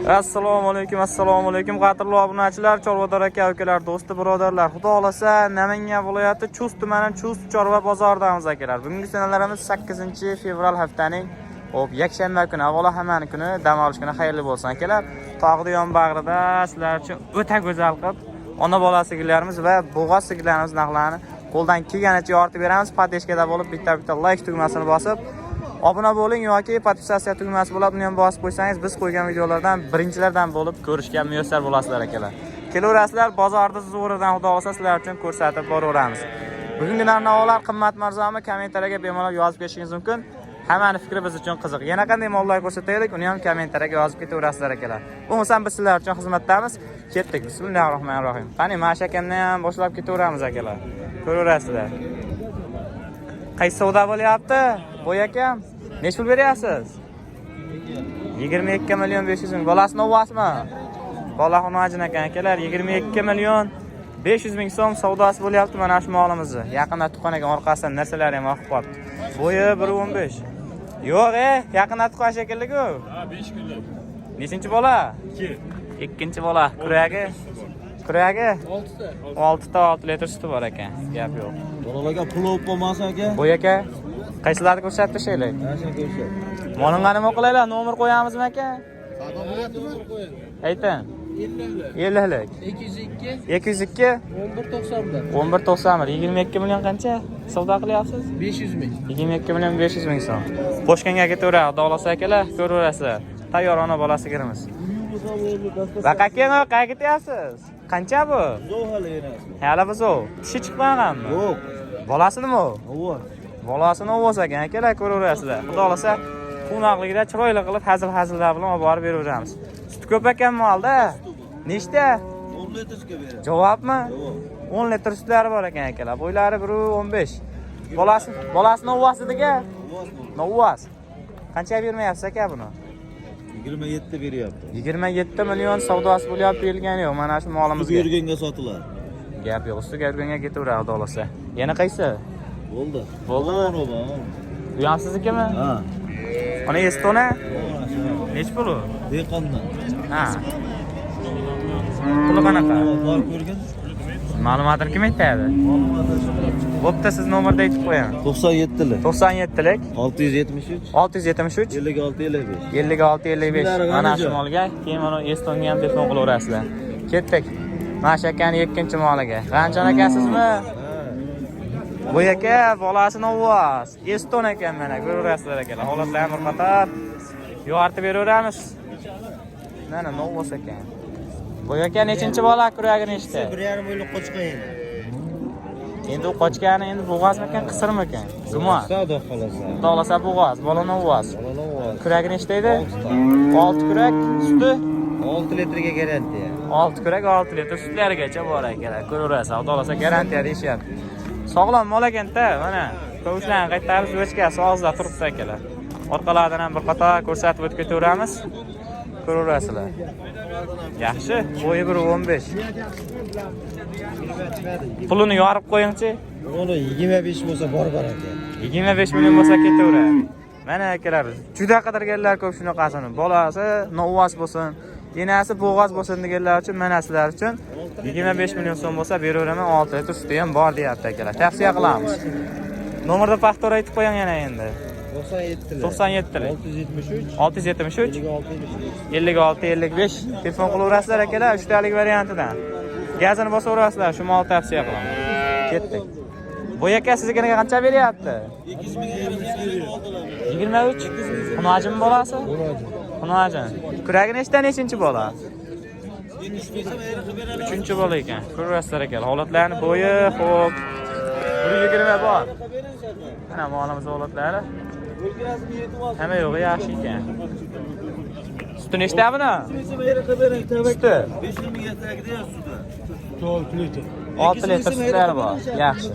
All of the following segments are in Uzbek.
Assalomu alaykum, assalomu alaykum, qadrli obunachilar, chorvador aka ukalar, do'sti birodarlar. Xudo xolasa, Namangan viloyati Chust tumani Chust chorva bozoridamiz, akalar. Bugungi sanalarimiz 8-fevral, haftaning xo'p, yakshanba kuni. Avvalo hammani kuni, dam olish kuni xayrli bo'lsin, akalar. Tog'ni yon bag'rida sizlar uchun o'ta go'zal qilib ona bola sigirlarimiz va bo'g'oz sigirlarimiz narxlarini qo'ldan kelganicha yoritib beramiz. Поддержка da bo'lib, bitta-bitta like tugmasini bosib, obuna bo'ling yoki подписаться tugmasi bo'ladi, uni ham bosib qo'ysangiz, biz qo'ygan videolardan birinchilardan bo'lib ko'rishga muyassar bo'lasizlar, akalar. Kelaverasizlar, bozorni zo'ridan, xudo xohlasa, sizlar uchun ko'rsatib boraveramiz. Bugungi narx-navolar qimmatmi, arzonmi, kommentariyaga bemalol yozib ketishingiz mumkin. Hammani fikri biz uchun qiziq. Yana qanday mollar ko'rsataylik, uni ham kommentariyaga yozib ketaverasizlar, akalar. Bo'lmasam biz sizlar uchun xizmatdamiz. Ketdik. Bismillahir rohmanir rohim. Qani, mana shu akamdan ham boshlab ketaveramiz, akalar. Ko'raverasizlar. Qaysi savdo bo'lyapti? Bo'y akam, nechi pul beryapsiz? 22 million 500 ming. Bolasi novvosmi? Bola xunajin ekan, akalar. 22 million 500 ming so'm savdosi bo'lyapti mana shu molimizni. Yaqinda tuqqan ekan, orqasidan narsalar ham oqib qolibdi. Bo'yi 1.15. Yo'q, yaqinda tuqqan shekilli-ku. Ha, 5 kunlik. Nechinchi bola? 2. Ikkinchi bola. Kuragi? Kuragi? 6 ta. 6 ta 6 litr suti bor ekan. Gap yo'q. Bolalarga pulov bo'lmasa, aka. Bo'y aka, qaysilarni ko'rsatib tashlaylik? Mana shuni ko'rsat. Molingga nima qilaylik? Nomer qo'yamizmi, aka? Ayting. 50lik. 202. 202. 11 91. 11 91. 22 million qancha savdo qilyapsiz? 500 ming. 22 million 500 ming so'm. Qo'shganga ketaveradi, xudo xohlasa, akalar, ko'raverasizlar. Tayyor ona bola sigirimiz. Baqa aka, qayerga ketyapsiz? Qancha bu? Buzov hali enasi. Hali buzov. Tishi chiqmaganmi? Yo'q. Bolasi nima u? Ova. Bolasini ovoz ekan, akalar, ko'raverasizlar. Xudo xohlasa, quvnoqligida chiroyli qilib hazil-hazillar bilan olib borib beraveramiz. Suti ko'p ekan molda. Nechta? 10 litrga beradi. Javobmi? Javob. 10 litr sutlari bor ekan, akalar. Bo'ylari 1.15. Bolasi novvos ediga? Ovoz bu. Novvos. Qancha bermayapsiz, aka, buni? 27 beryapti. 27 million savdosi bo'lyapti, deyilgani yo'q mana shu Ustiga molimizga. yurganga sotiladi. Gap yo'q, ustiga yurganga ketaveradi, xudo xohlasa. Yana qaysi? Bo'ldi. Bo'ldimi? Bo'ldimi? Bu ham siznikimi? Ha. Ana Estona? Nechi pul u? Dehqondan. Ha. Puli qanaqa? Bor, ko'rgin. Ma'lumotini kim aytadi? Bo'pti, siz nomerda aytib qo'ying. 97lik. 97lik. 673. 673. 56 55. 56 55. Ismlari Mana qanaqa? shu molga keyin mana Estonga ham telefon qilaverasizlar. Ketdik. Mana shu akani ikkinchi moliga. G'anjon akasizmi? Bu aka bolasi novvos. Eston ekan, mana ko'raverasizlar, akalar. Holatlar bir qator yoritib beraveramiz. Mana novvos ekan. Bu aka nechinchi bola, kuragi nechta? 1,5 oylik qochgan endi. Endi u qochgani endi bo'g'ozmikan, qisirmikan? Gumon. Xudo xohlasa. Xudo xohlasa bo'g'oz, bola novvos. Bola novvos. Kuragi nechta edi? Oltita. 6 kurak, suti? 6 litrga garantiya. 6 kurak, 6 litr sutlarigacha bor, akalar. Ko'raverasiz, xudo xohlasa garantiya deyishyapti. Sog'lom mol ekanda, mana. Tovushlarni qaytarib o'chkasi og'zida turibdi, akalar. Orqalaridan ham bir qator ko'rsatib o'tib ketaveramiz. Ko'raverasizlar. Yaxshi, bo'yi 1.15. Pulini yorib qo'yingchi. Uni 25 bo'lsa bor bor aka. 25 million bo'lsa ketaveradi. Mana akalar, juda qidirganlar ko'p shunaqasini. Bolasi novvos bo'lsin, enasi bo'g'oz bo'lsin deganlar uchun, mana sizlar uchun 25 million so'm bo'lsa beraveraman, 6 litr suti ham bor deyapti, akalar. Tavsiya qilamiz. Nomerda повтор aytib qo'ying yana endi. 97lik. 97lik. 673. 673. 56 55. 56 55. Telefon qilaverasizlar, akalar, uchtalik variantidan. Gazini bosaverasizlar, shu molni tavsiya qilaman. Ketdik. Bu aka siznikiniga qancha beryapti? 23. Xunojin bolasi? Xunojin. Kuragi nechta, nechinchi bola? Uchinchi bola ekan. Ko'rasizlar, aka. Holatlarni bo'yi, xo'p. 1.20 bor. Mana molimiz holatlari. Hamma yo'g'i yaxshi ekan. Suti nechta buni? Suti? 5 mingga tagida suti. 6 litr sutlari bor. Yaxshi.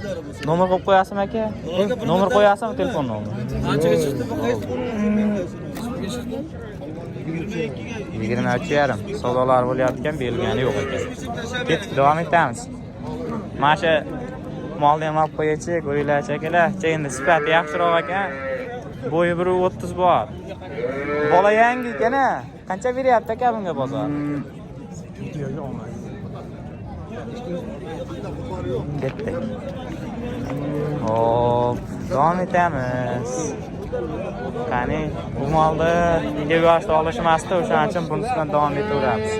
Nomer qo'yib qo'yasizmi, aka? Nomer qo'yasizmi, telefon nomeri? Qanchaga chiqdi bu, qaysi? 23,5. Savdolar bo'layotgan, berilgani yo'q ekan. Ketdik, davom etamiz. Mana shu molni ham olib qo'yaychi, ko'ringlarchi, akalar. Endi sifati yaxshiroq ekan. Bo'yi 1.30 bor. Bola yangi ekan, a. Qancha beryapti aka bunga bozor? Ketdik. Hop, davom etamiz. Qani, bu molni nega yoshda olishmasdi, o'shaning uchun bunisidan davom etaveramiz.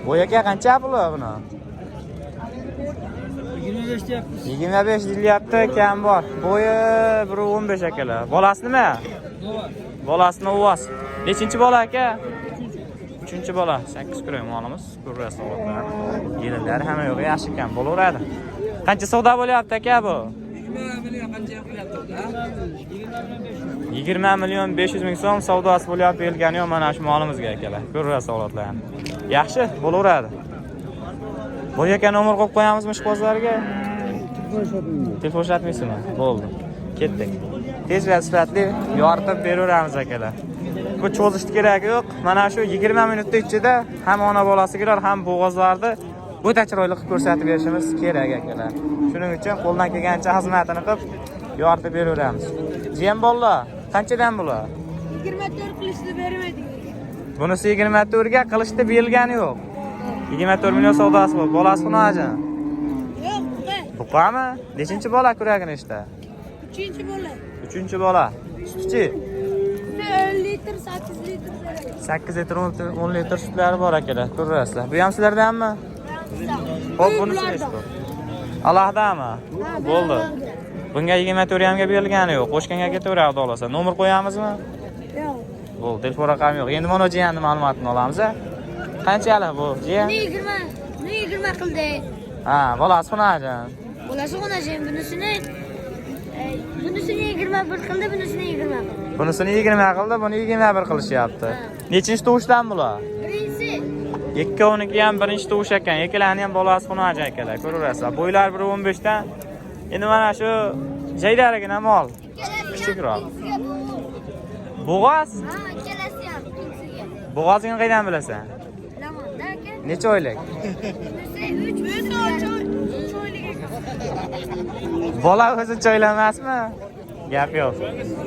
Bu aka qancha puli buni? 25 deyapmiz. 25 deyilyapti, kam bor. Bo'yi 1.15 akalar. Bolasi nima? Bolasini uvas. Nechinchi bola aka? 3-chi bola. 8 kurak molimiz. Ko'rasiz holatlarni. Yelinlari hamma yo'g'i yaxshi ekan, bo'laveradi. Qancha savdo bo'lyapti aka bu? 20 million qancha qilyapti? 20 million 500 ming so'm savdosi bo'lyapti, berilgani yo'q mana shu molimizga akalar. Ko'rasiz holatlarni. Yaxshi, bo'laveradi. Bu aka nomer qo'yib qo'yamizmi ishqibozlarga? Telefon ishlatmaysizmi? Bo'ldi. Ketdik. Tez va sifatli yoritib beraveramiz akalar. Bu cho'zishni keragi yo'q. Mana shu 20 minutda ichida ham ona bolasi kirar, ham bo'g'ozlarni o'ta chiroyli qilib ko'rsatib berishimiz kerak akalar. Shuning uchun qo'ldan kelgancha xizmatini qilib yoritib beraveramiz. Jiyan bolalar, qanchadan bular? 24 qilishni bermadik. Bunisi 24 ga qilishdi berilgani yo'q. 24 million savdosi bor. Bolasi xunajon. Yo'q, buqa. Buqami? Nechinchi bola kuragini ishda? 3-chi bola. 3-chi bola. Sutchi 10 litr, 8 litr beradi. 8 litr 10 litr sutlari bor akalar, ko'rasizlar. Bu ham sizlardanmi? Xo'p, bunisi nechi pul? Alohdami? Bo'ldi. Bunga 24 hamga berilgani yo'q. Qo'shganga ketaveradi xudo xolasa. Nomer qo'yamizmi? Yo'q. Bo'ldi, telefon raqami yo'q. Endi mana jiyanni ma'lumotini olamiz. Qanchalik bu jiyan? 20, 20 qildi. Ha, bolasi xunajon. Bolasi xunajon bunisini bunisini 21 qildi, bunisini 20 qildi. Bunisini 20 qildi, buni 21 qilishyapti. Nechinchi tug'ishdan bular? Birinchisi Ikkovniki ham birinchi tug'ish ekan. Ikkalani ham bolasi xunajon akalar, ko'raverasizlar. Bo'ylari 1.15 dan. Endi mana shu jaydarigina mol. Kichikroq. Bo'g'oz? Ha, ikkalasi ham ikkinchisiga. Bo'g'ozini qaydan bilasan? Bilaman-da aka. Necha oylik? Bunisi 3, bunisi 3 oylik ekan. Bola o'zi choylamasmi? Gap yo'q.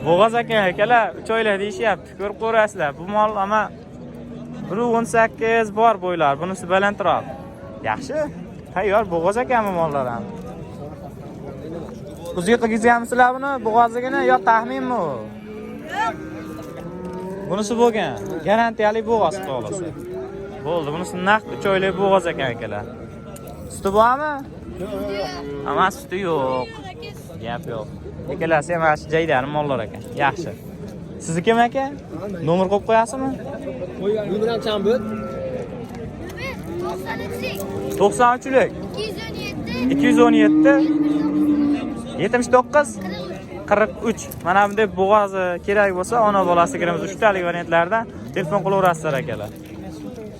Bo'g'oz ekan akalar, 3 oylik deyishyapti. Ko'rib ko'rasizlar. Bu mol ama 1.18 bor bo'ylar. Bunisi balandroq. Yaxshi. Tayyor bo'g'oz ekan bu mollar ham. O'ziga qilgizganmisizlar buni? Bo'g'ozligini yo taxminmi u? Bunisi bo'lgan. Garantiyali bo'g'oz xudo xolasa. Bo'ldi, bunisi naqd 3 oylik bo'g'oz ekan akalar. Suti bormi? Ammo suti yo'q. Gap yo'q. Ikkalasi ham mana shu jaydari mollar ekan. Yaxshi. Siznikimi aka? Nomer qo'yib qo'yasizmi? Nomeram chambut. 93 93lik 217 217 79 43. Mana bunday bo'g'ozi kerak bo'lsa, ona bolasi kiramiz 3 talik variantlardan telefon qilaverasizlar akalar.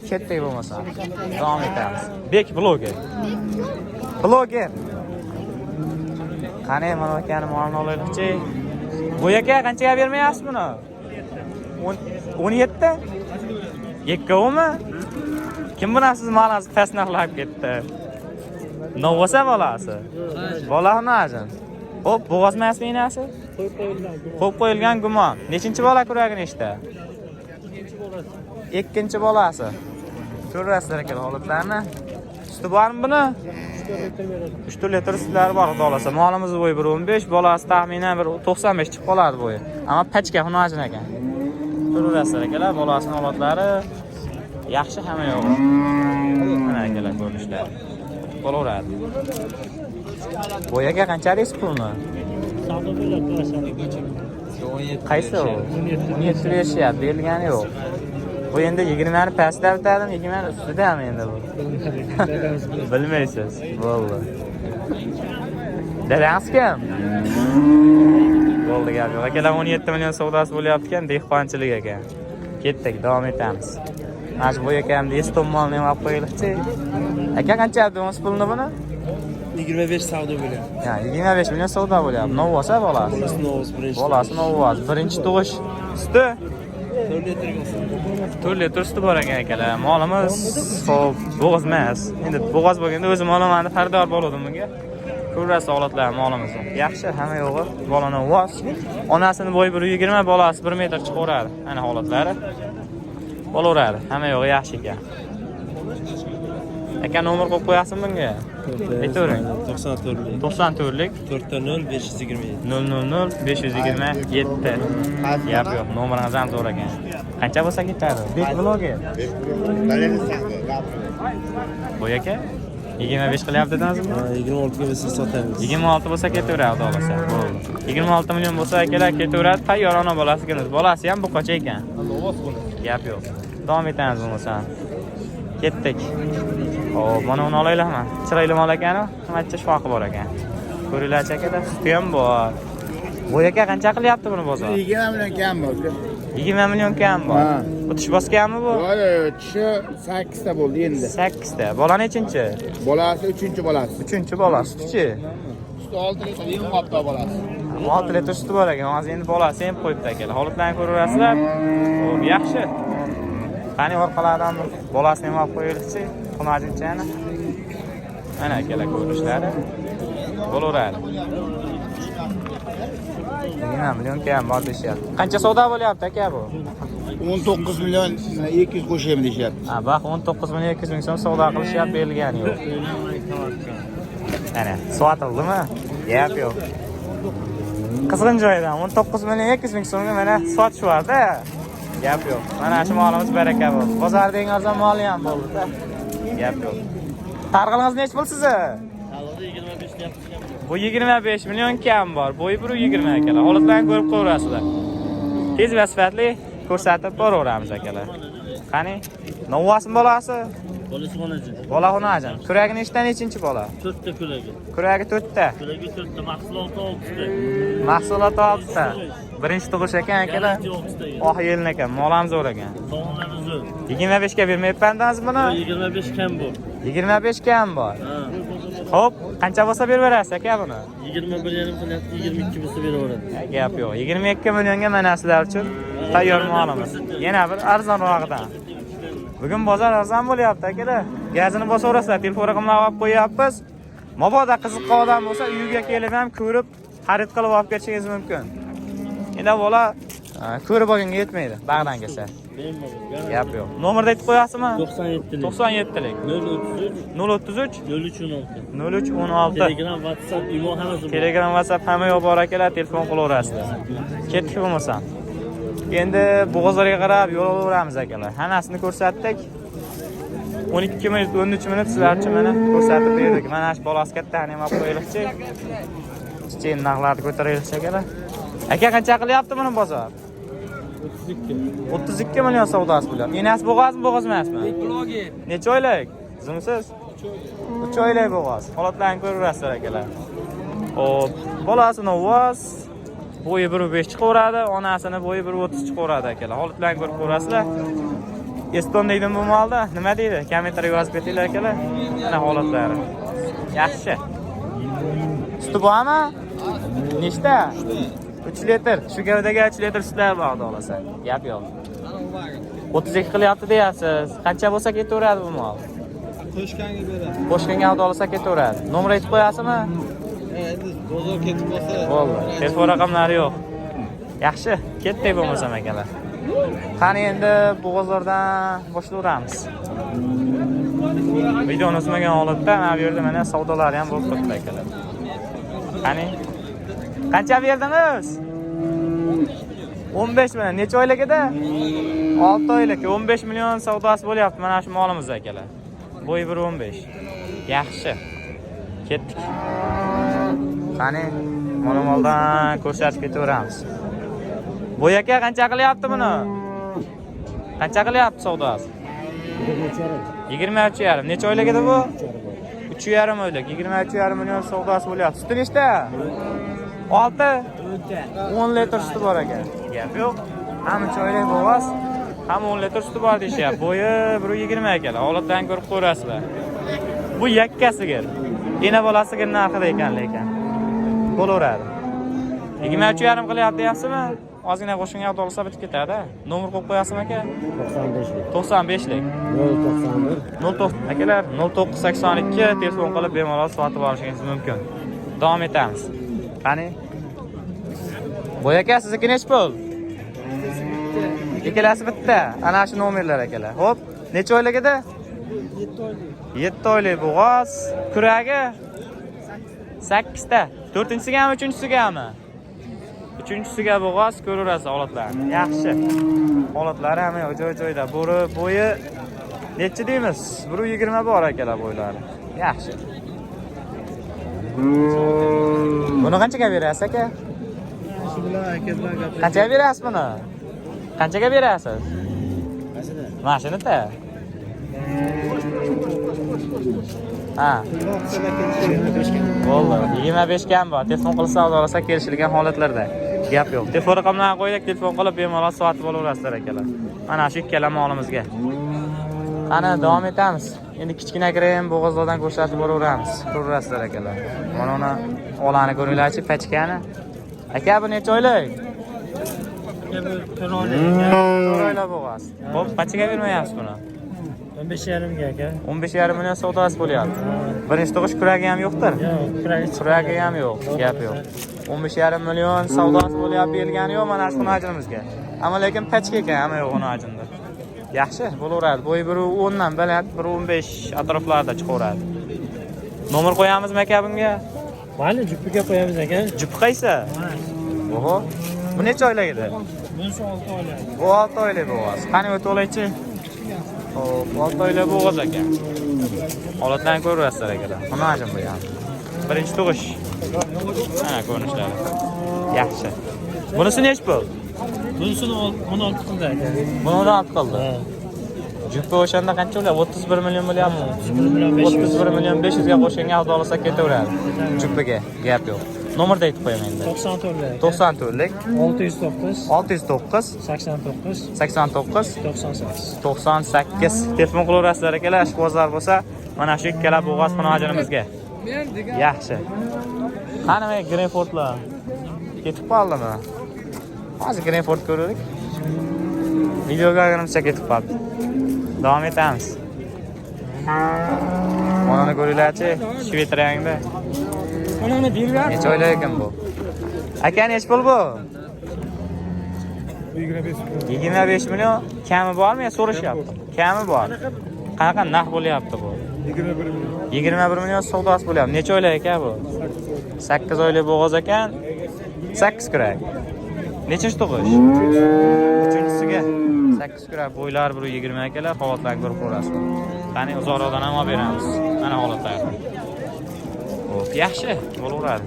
Ketdik bo'lmasa. Davom etamiz. Bek bloger. Bloger. Qani mana akani molini olaylikchi. Bu aka qanchaga bermayapsiz buni? 17? Ikkovimi? Kim buni siz molingizni past narxlab ketdi? Novvosa bolasi. Bola xunajon. Xo'p, bo'g'oz emasmi enasi? Qo'yib qo'yilgan gumon. Nechinchi bola kuragi nechta? Ikkinchi bolasi. Ko'rasizlar aka holatlarni. Suti bormi buni? 3 litr sutlari bor xudo xolasa. Molimiz bo'yi 1.15, bolasi taxminan 1.95 chiqib qoladi bo'yi. Ammo pachka xunajin ekan. Ko'rasizlar akalar, bolasining holatlari yaxshi hamma yo'g'i. Mana akalar ko'rinishlari. Bo'laveradi. Bu aka qancha deysiz pulni? Qaysi u? 17 berishyapti, berilgani yo'q. Bu endi 20 ni pastda bitadimi, 20 ni ustidami endi bu? Bilmaysiz. Bo'ldi. Dadangiz kim? Bo'ldi, gap yo'q. Akalar 17 million savdosi bo'lyapti ekan, dehqonchilik ekan. Ketdik, davom etamiz. Mana shu bu akamni eston molini ham olib qo'yaylikchi. Aka qancha deyapsiz pulni buni? 25 savdo bo'lyapti. Ya, 25 million savdo bo'lyapti. Novvosa bolasi. Bolasi novvos birinchi. Bolasi novvos, birinchi tug'ish. Suti 4 litr bo'lsin. 4 litr suti bor ekan akalar. Molimiz xo'p, bo'g'oz emas. Endi bo'g'oz bo'lganda o'zim olaman deb xaridor bo'ldim bunga. Ko'rasiz holatlar molimizni. Yaxshi, hamma yo'g'i. Bola novvos. Onasini bo'yi 1.20, bolasi 1 metr chiqaveradi. Ana holatlari. Bo'laveradi. Hamma yo'g'i yaxshi ekan. Aka, nomer qo'yib qo'yasizmi bunga? Aytavering. 94lik. 94lik 4 0 527. 000 527. Gap yo'q, nomeringiz ham zo'r ekan. Qancha bo'lsa ketadi? Bek bloger. Bu aka 25 qilyapti dedingizmi? Ha, 26 ga bo'lsa sotamiz. 26 bo'lsa ketaveradi, xudo xohlasa. Bo'ldi. 26 million bo'lsa akalar ketaveradi, tayyor ona bolasi ekan. Bolasi ham buqacha ekan. Gap yo'q. Davom etamiz bo'lmasa. Ketdik. Xo'p, mana uni olaylikmi? Chiroyli mol ekan-u, qimmatcha shoxi bor ekan. Ko'ringlarchi akalar, suti ham bor. Bu aka qancha qilyapti buni bozor? 20 million kam bor. 20 million kam bor. Ha. Bu tish bosganmi bu? Yo'q, tishi 8 ta bo'ldi endi. 8 ta. Bola nechinchi? Bolasi 3-bolasi. 3-bola. Sutchi. Suti 6 litr, yem qopda bolasi. 6 litr suti bor ekan. Hozir endi bolasi ham qo'yibdi akalar. Holatlarni ko'raverasizlar. Xo'p, yaxshi. Qani orqalardan bir bolasini ham olib qo'yaylikchi, xunajinchani. Mana akalar ko'rinishlari. Bo'laveradi. 20 million kam bor deyishyapti. Qancha savdo bo'lyapti aka bu? 19 million 200 qo'shaymi deyishyapti. Ha, baq 19 million 200 ming so'm savdo qilishyapti, berilgani yo'q. Ana, sotildimi? Gap yo'q. Qizg'in joyidan 19 million 200 ming so'mga mana sotishyapti. Gap yo'q. Mana shu molimiz baraka bo'ldi. Bozorda eng arzon moli ham bo'ldi-da. Gap yo'q. Targ'ilingiz nechi pul sizni? Bu 25 million kam bor. Bo'yi 1.20 akalar. Holatlarni ko'rib qo'yaverasizlar. Tez va sifatli ko'rsatib boraveramiz akalar. Qani? Novvasmi bolasi? Bolasi xonajon. Bola xonajin. Kuragi nechta, nechinchi bola? 4 ta kuragi. Kuragi 4 ta. Kuragi 4 ta, mahsuloti 6 ta. Mahsuloti 6 ta. Birinchi tug'ish ekan akalar. Garantiya 6 ta. Oh, yelin ekan, mol ham zo'r ekan. Tomonlari zo'r. 25 ga bermayapman buni. 25 kam bu. 25 ga ham bor. Ha. Xo'p, qancha bo'lsa berib berasiz aka buni? 21,5 qilyapti, 22 bo'lsa beraveradi. Gap yo'q. 22 millionga mana sizlar uchun tayyor molimiz. Yana bir arzonrog'idan. Bugun bozor arzon bo'lyapti akalar. Gazini bosaverasizlar, telefon raqamlarini olib qo'yapmiz. Mabodo qiziqqan odam bo'lsa, uyiga kelib ham ko'rib, xarid qilib olib ketishingiz mumkin. Endi bola ko'rib olganga yetmaydi, bag'dan kelsa. Gap yo'q. Nomerni aytib qo'yasizmi? 97lik. 97lik 033 033 0316. 0316. Telegram, WhatsApp, Imo hammasi bor. Telegram, WhatsApp hamma yo'q bor akalar, telefon qilaverasizlar. Ketdik bo'lmasam. Endi Bo'g'ozlarga qarab yo'l olaveramiz akalar. Hammasini ko'rsatdik. 12 minut, 13 minut sizlar uchun mana ko'rsatib berdik. Mana shu bolasi kattani ham olib qo'yaylikchi. Keyin narxlarni ko'taraylikchi akalar. Aka qancha qilyapti buni bozor? 32. 32 million savdosi bo'lyapti. Enasi bo'g'ozmi, bo'g'oz emasmi? Necha oylik? Zimsiz? 3 oylik bo'g'oz. Holatlarni ko'raverasizlar akalar. Xo'p, bolasi novvoz, bo'yi 1.5 chiqaveradi, onasini bo'yi 1.30 chiqaveradi akalar. Holatlarni ko'rib ko'rasizlar. Eston deydi bu molda, nima deydi? Kommentariyaga yozib ketinglar akalar. Mana holatlari. Yaxshi. Suti bormi? Nechta? 3 litr. Shu gavdaga 3 litr sutlar bor, xudo xohlasa. Gap yo'q. 32 qilyapti deyapsiz. Qancha bo'lsa ketaveradi bu mol? Qo'shganga beradi. Qo'shganga xudo xohlasa ketaveradi. Nomer aytib qo'yasizmi? Endi bozor ketib qolsa. Bo'ldi. Telefon raqamlari yo'q. Yaxshi, ketdik bo'lmasam akalar. Qani endi Bo'g'ozlardan boshlayveramiz. Videoni uzmagan holatda mana bu yerda mana savdolari ham bo'lib turibdi akalar. Qani? Qancha berdingiz? 15 million. Necha oylik edi? 6 oylik. 15 million savdosi bo'lyapti mana shu molimiz akalar. Bo'yi 1.15. Yaxshi. Ketdik. Qani, mola-moldan ko'rsatib ketaveramiz. Bu aka qancha qilyapti buni? Qancha qilyapti savdosi? 23,5. Necha oylik edi bu? 3,5 oylik. 23,5 million savdosi bo'lyapti. Suti nechta? 6. 10 litr suti bor ekan. Gap yo'q. Ham 3 oylik bo'g'oz, ham 10 litr suti bor deyishyapti. Bo'yi 1.20 akalar. Holatdan ko'rib ko'rasizlar. Bu yakka sigir. Ena bola sigir narxida ekan lekin. Bo'laveradi. 23,5 qilyapti deyapsizmi? Ozgina qo'shimga olsa bitib ketadi. Nomer qo'yib qo'yasizmi aka? 95lik. 95lik. 091. 09 akalar 0982 telefon qilib bemalol sotib olishingiz mumkin. Davom etamiz. Qani? Boy aka, sizniki nechi pul? Ikkalasi bitta. Ana shu nomerlar akalar. Xo'p, necha oylik edi? 7 oylik. 7 oylik bo'g'oz. Kuragi 8 ta. 4-inchisigami, 3-inchisigami? 3-inchisiga bo'g'oz, ko'raverasiz holatlarni. Yaxshi. Holatlari ham joy-joyida. Bo'ri bo'yi nechi deymiz? 1.20 bor akalar bo'ylari. Yaxshi. Buni qanchaga berasiz aka? Shu bilan aka bilan gaplashib. Qanchaga berasiz buni? Qanchaga berasiz? Mana shuni-da. Ha. Bo'ldi. 25 ga ham bor. Telefon qilsa, xudo xohlasa kelishilgan holatlarda. Gap yo'q. Telefon raqamlarini qo'ydik, telefon qilib bemalol sotib olaverasizlar akalar. Mana shu ikkala molimizga. Qani davom etamiz. Endi kichkina kirayim bo'g'ozlardan ko'rsatib boraveramiz. Ko'rasizlar akalar. Mana uni olani ko'ringlarchi, pachkani. Aka, bu necha oylik? 4 oylik. 4 oylik bo'g'oz. Xo'p, qanchaga bermayapsiz buni? 15,5 ga aka. 15,5 million savdosi bo'lyapti. Birinchi tug'ish kuragi ham yo'qdir. Yo'q, kuragi Kuragi ham yo'q, gap yo'q. 15,5 million savdosi bo'lyapti, berilgani yo'q mana shu hunajimizga. Ammo lekin pachka ekan, hamma yo'q hunajimda. Yaxshi, bo'laveradi. Bo'yi 1.10 dan baland, 1.15 atroflarida chiqaveradi. Nomer qo'yamizmi aka bunga? Mayli, jupiga qo'yamiz aka. Jupi qaysi? Oho. Bu necha oylik edi? Bunisi 6 oylik. Bu 6 oylik bo'g'oz. Qani o'tib olaychi? Xo'p, 6 oylik bo'g'oz ekan. Holatlarni ko'rasizlar akalar. Hunajim bu ham. Birinchi tug'ish. Mana ko'rinishlari. Yaxshi. Bunisi nechi pul? Bunisini 16 qildi aka. Buni 16 qildi. Jupi o'shanda qancha bo'lyapti? 31 million bo'lyapti. 31 million 500. 31 million 500 ga qo'shganga xudo xohlasa ketaveradi. Jupiga gap yo'q. Nomerda aytib qo'yaman endi. 94 lik. 94lik 609 609 89 89 98. 98. Telefon qilaverasizlar akalar, ishqibozlar bo'lsa, mana shu ikkala bo'g'oz xunojirimizga. Yaxshi. Qani men Greenfordlar ketib qoldimi? Hozir Greenford ko'rdik. Videoga olganimizcha ketib qoldi. Davom etamiz. Onani ko'ringlarchi, shved rangda. Onani berib Necha oylik ekan bu? Aka, necha pul bu? 25 million. Kami bormi yo so'rashyapti? Kami bor. Qanaqa narx bo'lyapti bu? 21 million. 21 million savdosi bo'lyapti. Necha oylik aka bu? 8 oylik bo'g'oz ekan. 8 kurak. Nechinchi tug'ish? 3-chisiga. 8 kurak bo'ylari 1.20 akalar, holatlarni ko'rib ko'rasizlar. Qani uzoqroqdan ham olib beramiz. Mana holatlari. Xo'p, yaxshi, bo'laveradi.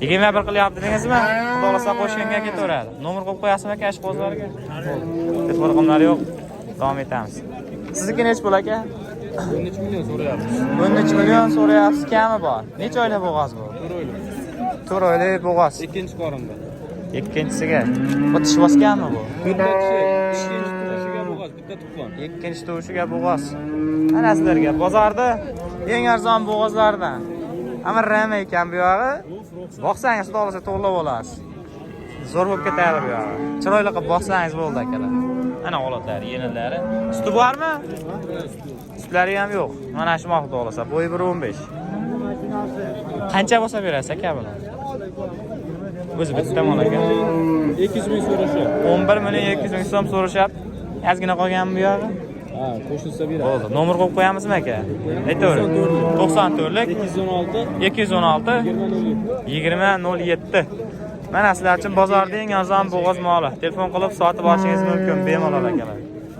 21 qilyapti dedingizmi? Xudo xohlasa qo'shganga ketaveradi. Nomer qo'yib qo'yasizmi aka ishqibozlarga? Telefon raqamlari yo'q. Davom etamiz. Sizniki necha pul aka? 13 million so'rayapmiz. 13 million so'rayapsiz, kami bor. Necha oylik bo'g'oz bu? 4 oylik. 4 oylik bo'g'oz. Ikkinchi qorinda. Ikkinchisiga. Bu tish bosganmi bu? Bitta tishi, ikkinchi tug'ishiga bo'g'oz, bitta tuqqan. Ikkinchi tug'ishiga bo'g'oz. Ana sizlarga bozorda eng arzon bo'g'ozlardan. Ammo rama ekan bu yog'i. Boqsangiz xudo xohlasa to'g'rilab olasiz. Zo'r bo'lib ketadi bu yog'i. Chiroyli qilib boqsangiz bo'ldi akalar. Ana holatlari, yenillari. Suti bormi? Sutlari ham yo'q. Mana shu xudo xohlasa bo'yi 1.15. Qancha bo'lsa berasiz aka buni? O'zi bitta mol aka. 200 ming so'rashyapti. 11 million 200 ming so'm so'rashyapti. Ozgina qolganmi bu yog'i? Ha, qo'shilsa beradi. Bo'ldi. Nomer qo'yib qo'yamizmi aka? Aytavering. 94lik 216 216 20 2007. Mana sizlar uchun bozorda eng arzon bo'g'oz moli. Telefon qilib sotib olishingiz mumkin bemalol akalar.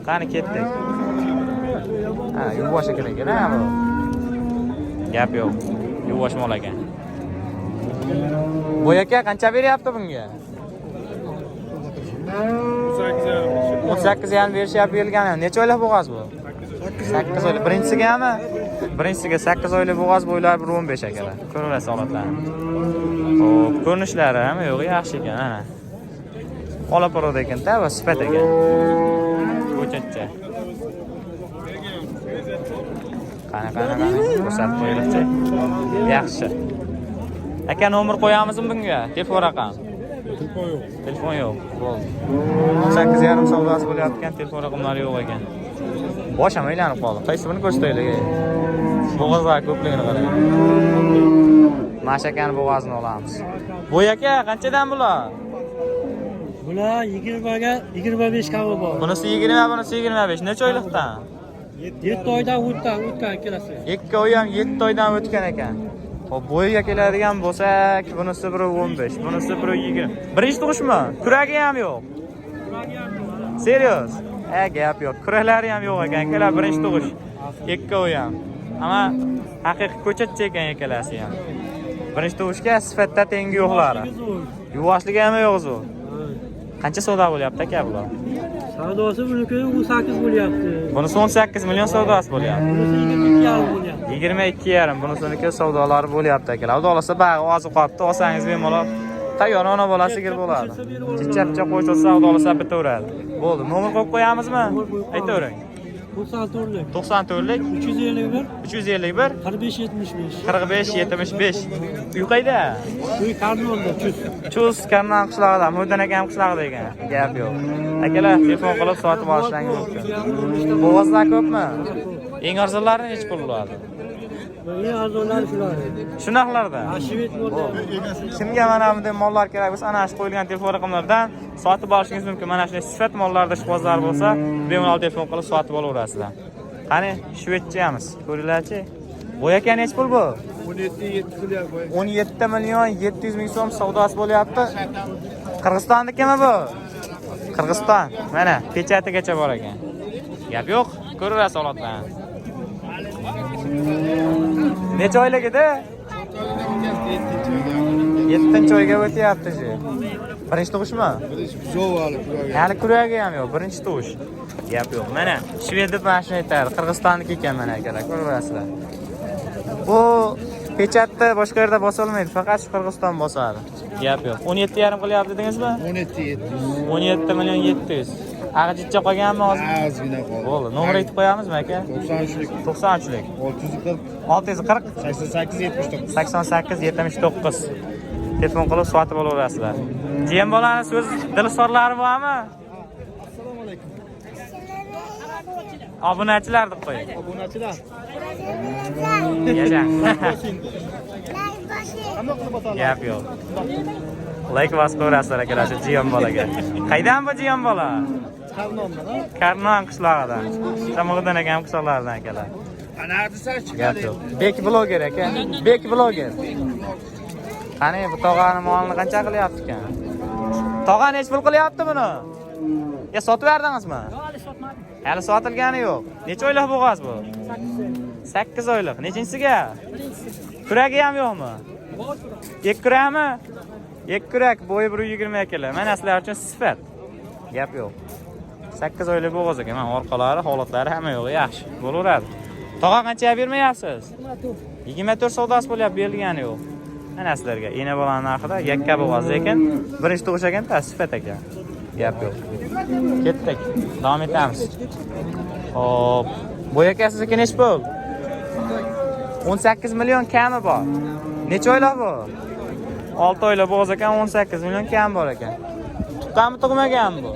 Qani ketdik. Ha, yuvosh ekan ekan, ha bu. Gap yo'q. Yuvosh mol ekan. Bu aka qancha beryapti bunga? 38,5 berishyapti berilgani. Necha oylik bo'g'oz bu? 8 oylik. Birinchisigami? Birinchisiga 8 oylik bo'g'oz, bo'ylari 1.15 akalar. Ko'raverasiz holatlarni. Xo'p, ko'rinishlari ham yo'q, yaxshi ekan, ana. Ola parod ekan-da, va sifat ekan. Ko'chatcha. Qani, qani, qani, ko'rsatib qo'yaylikchi. Yaxshi. Aka, nomer qo'yamizmi bunga? Telefon raqam. Telefon yo'q. Telefon yo'q. Bo'ldi. 18,5 savdosi bo'layotgan, telefon raqamlari yo'q ekan. Bosh ham aylanib qoldi. Qaysi birini ko'rsataylik? Bo'g'ozlar ko'pligini qarang. Mashakani bo'g'ozini olamiz. Bu aka qanchadan bular? Bular 20ga 25 kami bor. Bunisi 20, bunisi 25. Necha oylikdan? 7 oydan o'tgan, o'tgan ikkalasi. Ikkovi ham 7 oydan o'tgan ekan. Xo'p, bo'yiga keladigan bo'lsak, bunisi 1.15, bunisi 1.20. Birinchi tug'ishmi? Kuragi ham yo'q. Serios? Gap yo'q. Kuraklari ham yo'q ekan. Ikkalar birinchi tug'ish. Ikkovi ham. Ammo haqiqiy ko'chatcha ekan ikkalasi ham. Birinchi tug'ishga sifatda tengi yo'qlari. Yuvoshligi ham yo'q zo'r. Qancha savdo bo'lyapti aka bular? Savdosi buniki 18 bo'lyapti. Bunisi 18 million savdosi bo'lyapti. Bunisi 22,5 bo'lyapti. 22,5 bunisiniki savdolari bo'lyapti akalar. Xudo xohlasa bag'i ozib qolibdi, olsangiz bemalol tayyor ona bola sigir bo'ladi. Chichapcha qo'shilsa xudo xohlasa bitaveradi. Bo'ldi. Nomer qo'yib qo'yamizmi? Aytavering. 94lik 94lik 351 351 45 75. 45 75. Uy qayda? Uy Karnonda, Chust. Chust Karnon qishlog'ida, Murdan akam qishlog'ida ekan. Gap yo'q. Akalar, telefon qilib sotib olishlaringiz mumkin. Bo'g'ozlar ko'pmi? Eng arzonlari nechi pul bo'ladi? Eng arzonlari shular. Shu narxlarda. Ha, shved bo'ldi. Kimga mana bunday mollar kerak bo'lsa, ana shu qo'yilgan telefon raqamlaridan sotib olishingiz mumkin. Mana shunday sifat mollarda ishqibozlar bo'lsa, bemalol telefon qilib sotib olaverasizlar. Qani, shvedchamiz. Ko'ringlarchi. Bu aka nechi pul bu? 17 million 700 ming so'm savdosi bo'lyapti. Qirg'izistonnikimi bu? Qirg'iziston. Mana pechatigacha bor ekan. Gap yo'q, ko'raverasiz holatlarni. Necha oylik edi? 7 oyga o'tyapti shu. Birinchi tug'ishmi? Hali kuragi ham yo'q, birinchi tug'ish. Gap yo'q. Mana shved deb mana shuni aytadi. Qirg'izistonniki ekan mana akalar, ko'raverasizlar. Bu pechatni boshqa yerda bosolmaydi, faqat shu Qirg'iziston bosadi. Gap yo'q. 17,5 qilyapti dedingizmi? 17 700. 17 million 700. Ag'jitcha qolganmi hozir? Ozgina qoldi. Bo'ldi. Nomer aytib qo'yamizmi aka? 93lik 93lik. 640 640 88 79. 88 79. Telefon qilib sotib olaverasizlar. Jiyan bolani so'z dilsorlari bormi? Assalomu alaykum. Obunachilar deb qo'ying. Obunachilar. Yashang. Gap yo'q. Like bosib qo'yasizlar akalar shu jiyan bolaga. Qaydan bu jiyan bola? Karnon qishlog'idan. Shamog'dan akam qishloqlaridan akalar. Gap yo'q. Bek bloger aka. Bek bloger. Qani bu tog'ani molini qancha qilyapti ekan? Tog'a nechi pul qilyapti buni? Ya sotib berdingizmi? Yo'q, hali sotmadim. Hali sotilgani yo'q. Necha oylik bo'g'oz bu? 8 oylik. Nechinchisiga? Kuragi ham yo'qmi? Ikki kurakmi? Ikki kurak, bo'yi 1.20 akalar. Mana sizlar uchun sifat. Gap yo'q. 8 oylik bo'g'oz ekan. Mana orqalari, holatlari hamma yo'g'i yaxshi. Bo'laveradi. Tog'a qanchaga bermayapsiz? 24 savdosi bo'lyapti, berilgani yo'q. Mana sizlarga ena bolani narxida yakka bo'g'oz, lekin birinchi tug'ish ekan, sifat ekan. Gap yo'q. Ketdik. Davom etamiz. Xo'p, bu aka sizniki nechi pul? 18 million kami bor. Necha oylik bu? 6 oylik bo'g'oz ekan, 18 million kam bor ekan. Tuqqanmi, tug'maganmi bu?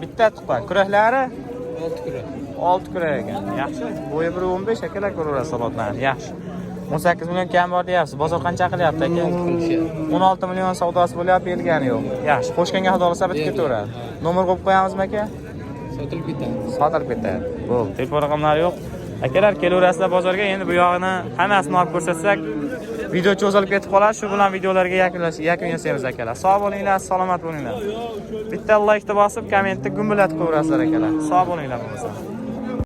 Bitta tuqqan. Kuraklari? 6 kurak. 6 kurak ekan. Yaxshi. Bo'yi 1.15 akalar, ko'raverasiz holatlarni. Yaxshi. 18 million kam bor deyapsiz. Bozor qancha qilyapti aka? 16 million savdosi bo'lyapti, berilgani yo'q. Yaxshi. Qo'shganga xudo xohlasa bitib ketaveradi. Nomer qo'yib qo'yamizmi aka? Sotilib ketadi. Sotilib ketadi. Bo'ldi. Telefon raqamlari yo'q. Akalar, kelaverasizlar bozorga. Endi bu yog'ini hammasini olib ko'rsatsak, video cho'zilib ketib qoladi. Shu bilan videolarga yakun yasaymiz akalar. Sog' bo'linglar, salomat bo'linglar. Bitta like bosib, kommentni gumbillatib qo'yaverasizlar akalar. Sog' bo'linglar bo'lmasa.